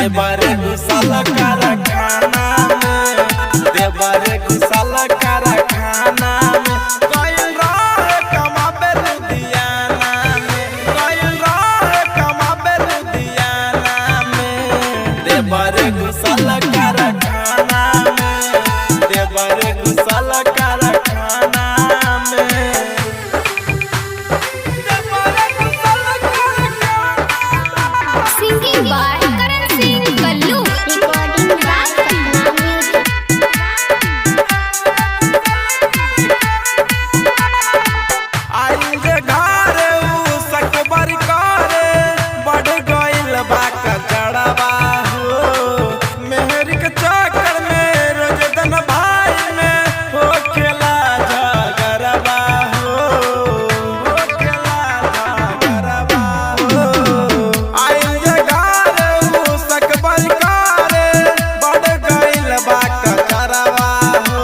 देवरे घुसल कारखाना में, देवरे घुसल कारखाना में, गइल रहे कमाबे लुधियाना में, गइल रहे कमाबे लुधियाना में, देवरे घुसल कारखाना में, देवरे घुसल कारखाना में, देवरे घुसल कारखाना। Singing by Karan Singh Kallu. Recording by Sapna Music. आइल जे घर उ सकबर करे, बढ़ गइल बा कचड़वा हो, मेहर के चक्कर में रोज दन भाई में हो खेला झगड़वा हो, हो खेला झगड़वा हो। आइल जे घर उ सकबर करे, बढ़ गइल बा कचड़वा हो,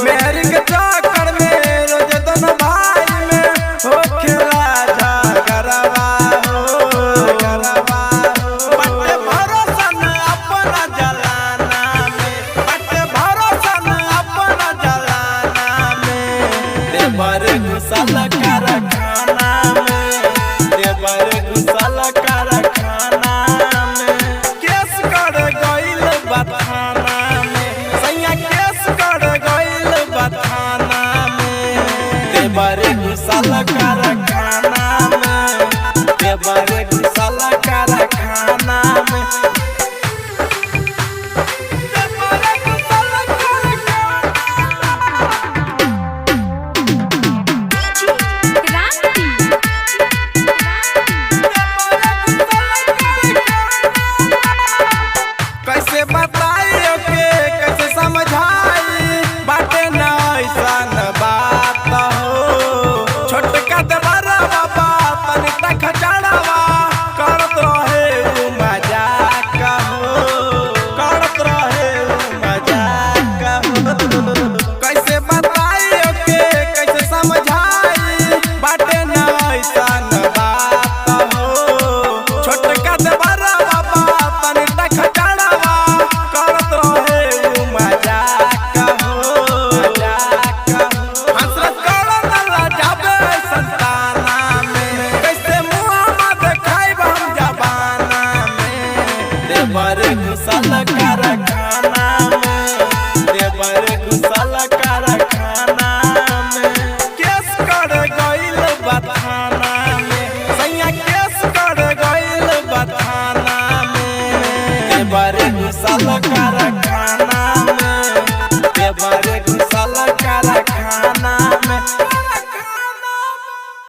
मेहर के चक्कर में रोज दन भाई में हो खेला झगड़वा हो, झगड़वा हो। बटे भरोसा न अपना जलाना में, बटे भरोसा न अपना जलाना में, देवर घुसल कारखाना में, देवर घुसल कारखाना में, केस कर गइल बा थाना में, सैया केस कर गइल बा थाना में, देवर घुसल कारखाना में, देवर घुसल कारखाना में, देवर घुसल कारखाना। Kranti. कैसे बताई के कैसे समझाई, बाटे न ऐसन बात हो, छोटका देवरा बाबा तनी तक खचड़वा करत रहे उ मजाक हो, करत रहे उ मजाक हो। कैसे बताई के कैसे समझाई, बाटे न ऐसन बात हो, छोटका देवरा बाबा तनी तक खचड़वा करत रहे उ मजाक हो, मजाक हो। हसरत करत जाबे संताना में, कैसे मुँहमा देखाइब हम जबाना में, देवर घुसल कारखाना में, देवर घुसल कारखाना में, केस कर गइल बा थाना में, सैया केस कर गइल बा थाना में, देवर घुसल कारखाना।